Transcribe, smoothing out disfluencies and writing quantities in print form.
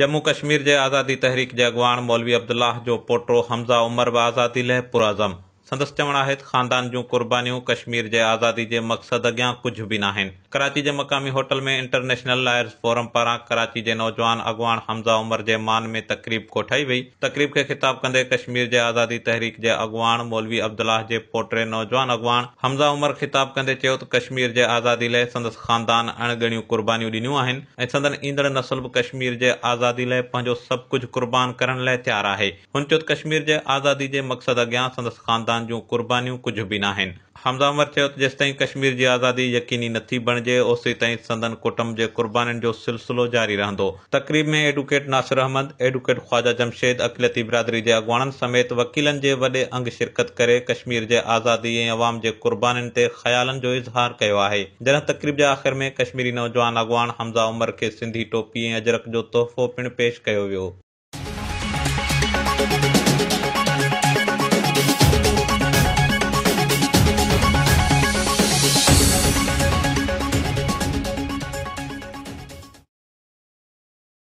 ڄمون ڪشمير جي آزادي تحريڪ جي اڳواڻ مولوي عبدالله جو پوٽو حمزه عمر به آزادي لئه پرعزم. سندس چوڻ آهي ته خاندان جون قربانيون ڪشمير جي آزادي جي مقصد اڳيان ڪجهه به ناهن. ڪراچي جي مقامي هوٽل ۾ انٽرنيشنل لائرز فورم پاران ڪراچي جي نوجوان اڳواڻ حمزه عمر جي مان ۾ تقريب ڪوٺائي وئي. تقريب کي خطاب ڪندي ڪشمير جي آزادي تحريڪ جي اڳواڻ مولوي عبدالله جي پوٽي نوجوان اڳواڻ حمزه عمر خطاب ڪندي چيو ته ڪشمير جي آزادي لئه سندس خاندان اڻ ڳڻيون قربانيون ڏنيون آهن ۽ سندن ايندڙ نسل به ڪشمير جي آزادي لئه پنهنجو سڀ ڪجهه قربان ڪرڻ لئه تيار آهي. هن چيو ته ڪشمير جي آزادي جي مقصد اڳيان سندس خاندان جون قربانيون ڪجهه به ناهن. حمزه عمر چيو ته جيستائين ڪشمير جي آزادي يقيني نٿي بڻجي اوسيتائين سندن ڪٽنب جي قربانين جو سلسلو جاري رهندو. تقريب ۾ ايڊوڪيٽ ناصر احمد، ايڊوڪيٽ خواجه جمشيد، اقليتي برادري جي اڳواڻن سميت وڪيلن جي وڏي انگ شرڪت ڪري ڪشمير جي آزادي ۽ عوام جي قربانين تي خيالن جو اظهار ڪيو آهي. جڏهن تقريب جي آخر ۾ ڪشميري نوجوان اڳواڻ حمزه عمر کي سنڌي ٽوپي ۽ اجرڪ جو تحفو پڻ پيش ڪيو ويو.